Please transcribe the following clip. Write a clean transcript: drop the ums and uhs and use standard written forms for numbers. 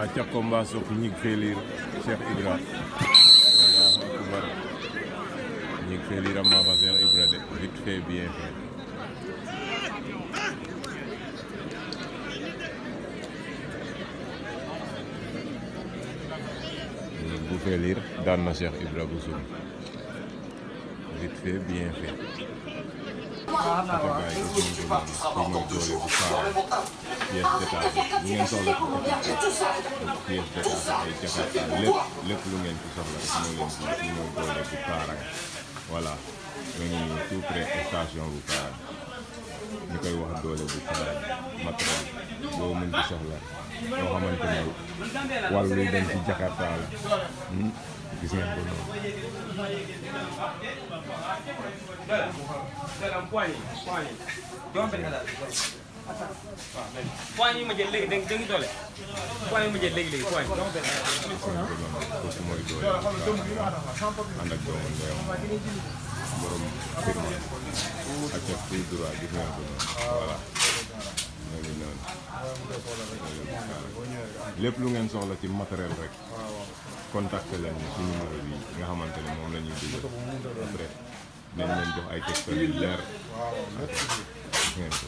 acca combat sok ñig felir Cheikh Ibra Allahu akbar ñig felir amma fa Cheikh Ibra de vite fait bien fait bu felir daan na Cheikh Ibra bu sum vite fait bien fait Atagaay ko suñu ko mooy doole bu faaw pièce détachée lu ngeen soxla ci pièce détachée ay Jakarta lépp lu ngeen ci soxla rek moo leen ci mooy doole bu Kaarang voilà ma ngi nii tout près station bu Kaarang ñu koy wax doole bu Kaarang matériel boo mën ci soxla yoo xamante ne wàllu luy dem ci Jakarta la gis ngeen ko noonu point yi ma jël léegi dégg nga doole point yi ma jël léegi point kooku mooy doole ànd ak doomu ndeyam borom firma ak ak tout droit gis ngeen ko noonu voilà loolu noonu lépp lu ngeen soxla ci matériel rek contacté leen ci numéro bi nga xamante ne moom la ñuy dugal après nañ leen jox ay textes yu leer gis ngeen ko